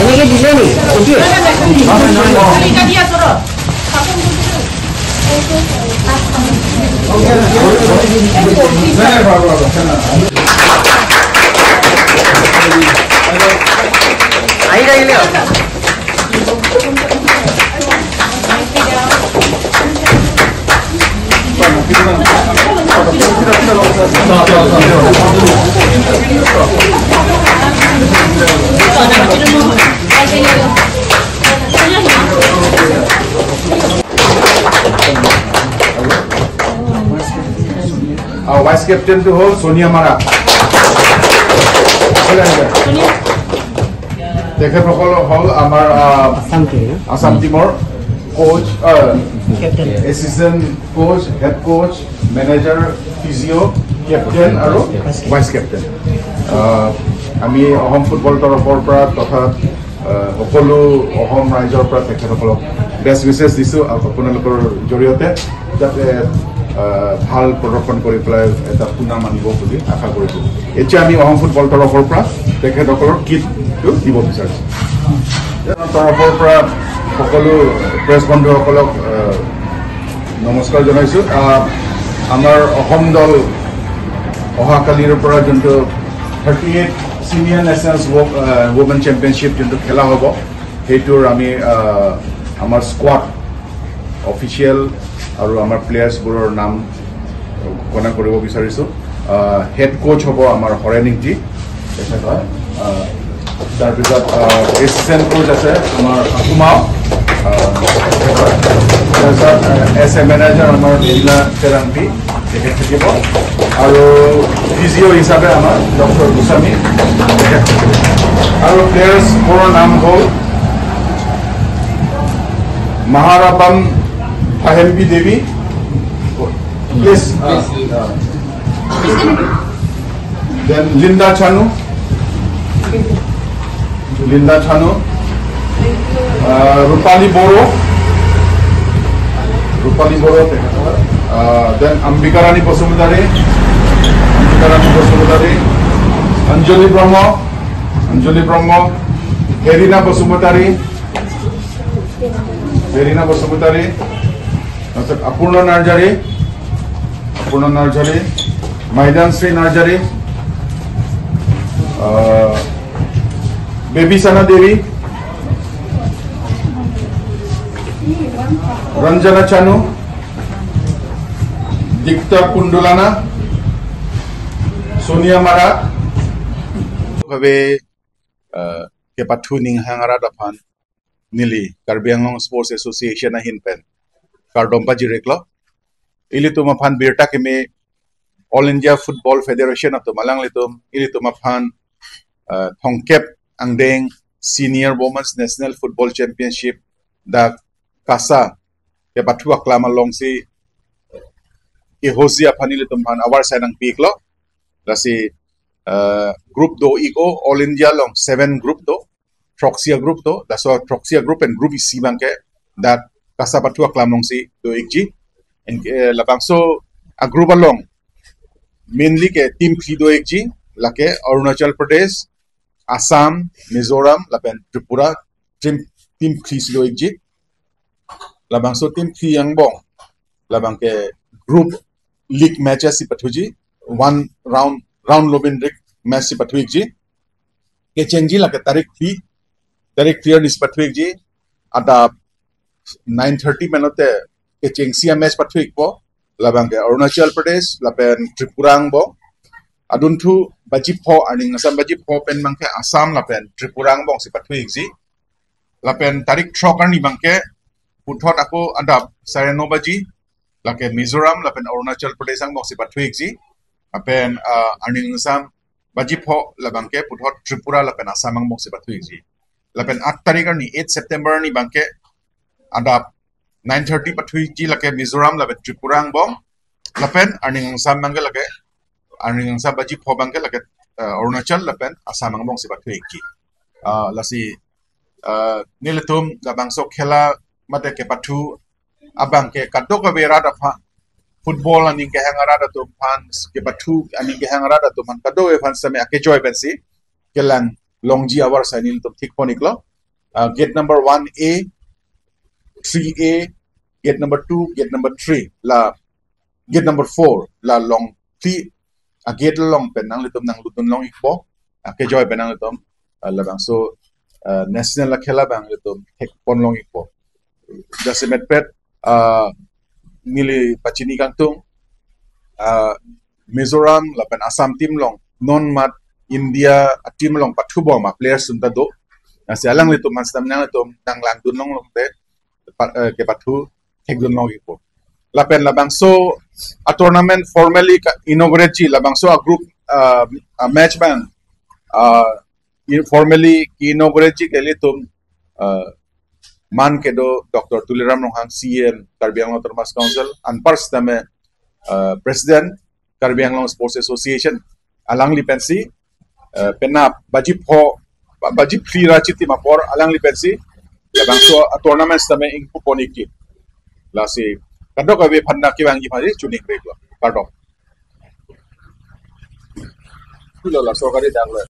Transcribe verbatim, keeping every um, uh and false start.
এনেকে দিলে নি? এইটোৱে? আহিলে, আহিলে। আৰু ভাইচ কেপ্টেইনটো হ'ল সোনিয়া মাৰা। তেখেতসকল হ'ল আমাৰ, আহ, আছাম টিম, ন? আছাম টিমৰ কোচ, আহ, captain. Assistant coach, head coach, manager, physio, captain আৰু ভাইচ কেপ্টেইন। আহ, আমি অসম ফুটবল তৰফৰ পৰা তথা, আহ, সকলো অসম ৰাইজৰ পৰা তেখেতসকলক বেষ্ট উইচেছ দিছোঁ। আৰু আপোনালোকৰ জৰিয়তে যাতে, আহ, ভাল প্ৰদৰ্শন কৰি পেলাই এটা সুনাম আনিব বুলি আশা কৰিছোঁ। এতিয়া আমি অসম ফুটবল তৰফৰ পৰা তেখেতসকলৰ কিটটো দিব বিচাৰিছোঁ। তৰফৰ পৰা সকলো প্ৰেছ বন্ধুসকলক, আহ, নমস্কাৰ জনাইছোঁ। আহ, আমাৰ অসম দল অহাকালিৰ পৰা যোনটো থাৰ্টি এইট ছিনিয়ৰ নেশ্যনেলছ ৱো-, আহ, ৱমেন চেম্পিয়নশ্বিপ যোনটো খেলা হ'ব, সেইটোৰ আমি, আহ, আমাৰ স্কোৱাড অফিচিয়েল আৰু আমাৰ প্লেয়াৰ্ছবোৰৰ নাম ঘোষণা কৰিব বিচাৰিছোঁ। আহ, হেড কোচ হ'ব আমাৰ হৰেণ ইংতি, তেখেত হয়। আহ, তাৰপিছত, আহ, এচিষ্টেণ্ট কোচ আছে আমাৰ আকুমাও, আহ, তেখেত হয়। তাৰপিছত, আহ, এজ এ মেনেজাৰ আমাৰ লীলা চেৰাংপী, তেখেত থাকিব। আৰু ফিজিঅ হিচাপে আমাৰ ডক্টৰ গোস্বামী, তেখেত থাকিব। আৰু প্লেয়াৰ্ছবোৰৰ নাম হ'ল মাহাৰাপাম পাহেম্পি দেৱী, প্লিজ, আহ, আহ, দেন লিণ্ডা চানু, লিণ্ডা চানু, আহ, ৰূপালী বড়ো, ৰূপালী বড়ো, তেখেত, আহ, দেন অম্বিকা ৰাণী বসুমতাৰী, অম্বিকা ৰাণী বসুমতাৰী, অঞ্জলি ব্ৰহ্ম, অঞ্জলি ব্ৰহ্ম, হেৰিনা বসুমতাৰী, হেৰিনা বসুমতাৰী, তাৰপিছত অপূৰ্ণ নাৰ্জাৰী, অপূৰ্ণ নাৰ্জাৰী, মাইদানশ্ৰী নাৰ্জাৰী, আহ, বেবিচানা দেৱী, ৰঞ্জনা চানু, দীপ্তা কুণ্ডলানা, সোনিয়া মাৰা, ভাবে, আহ, kepathu aning hang arat aphan neli Karbi Anglong Sports Association ahin pen kardom pajir-iklo. Ilitum aphan birta keme All India Football Federation atum alanglitum ilitum aphan, eh, thomkep angdeng Senior Women's National Football Championship dak KASA kepathu aklam alongsi kehosi aphan ilitum aphan award sai nangpi-iklo. Lasi, eh, group do-ik-o, All India along seven group do, throksi a-group do, laso throksi a-group pen group isi abangke dak KASA pathu aklam alongsi do-ikji. En, eh, labangso a-group along mainly ke team phli do-ikji, lake Arunachal Pradesh, Assam, Mizoram lapen Tripura, team, team phli si do-ikji. Labangso team phli angbong labangke group league match si pathuji, one round, round robin rig match si pathu-ikji. Kechengji lake tarik phli, tarik phli arni si pathu-ikji. Adap nine thirty menote kechengsi a-match pathu-ikpo, labangke Arunachal Pradesh lapen Tripura angbong. Adunthu baji pho, arni asam baji pho pen abangke Assam lapen Tripura angbong si pathu-ikji. Lapen tarik throk arni abangke puthot ako adap sare no baji lake Mizoram lapen Arunachal Pradesh angbong si pathu-ikji. Lapen, ah, arni asam baji pho labangke puthot Tripura lapen Assam angbong si pathu-ikji. Lapen aat tarik arni, eight September arni abangke adap nine thirty pathuji lake Mizoram lapen Tripura angbong, lapen arni kangsam abangke lake, arni kangsam baji pho abangke lake, eh, Arunachal lapen Assam angbongsi pathuji. Ah, lasi, ah, nelitum labangso khela mate kepathu abangke kadokave arat aphan, football aning kehang arat atum aphan, kepathu aning kehang arat atum aphan, kadokave aphan sitame akejoi pensi kelang longji avarsai nelitum thikpon iklo. Ah, gate number one A, three A, gate number two, gate number three, la gate number four, la longphli agate along pen nanglitum nanglut dun long ikpo, akejoi pen nanglitum, ah, labangso, ah, national akhela abang nanglitum thekpon long ikpo. Jasemet pet, ah, neli pachini kangtung, ah, Mizoram lapen Assam team along, non mat India a-team along pathubom a-players atum ta do. Lasi alanglitum aphan sitame nanglitum nanglang dun long lote, pa-, eh, kepathu thek dun long ikpo. Lapen labangso a-tournament formally ka-inaugurate ji, labangso a-group, ah, a-match abang, ah, in-, formally inaugurate ji ke ilitum, ah, man kedo Doctor Tuliram Ronghang, C E M Karbi Anglong Autonomous Council, anpar sitame, ah, President Karbi Anglong Sports Association, alangli pensi, eh, penap baji pho, ba-, baji phli ra chitim apor alangli pensi labangso a-tournament sitame ingpupon ikji. Lasi kadokave aphan nangkevangji aphan chuningri iklo. Kardom. Pulo la sorkari dang lo.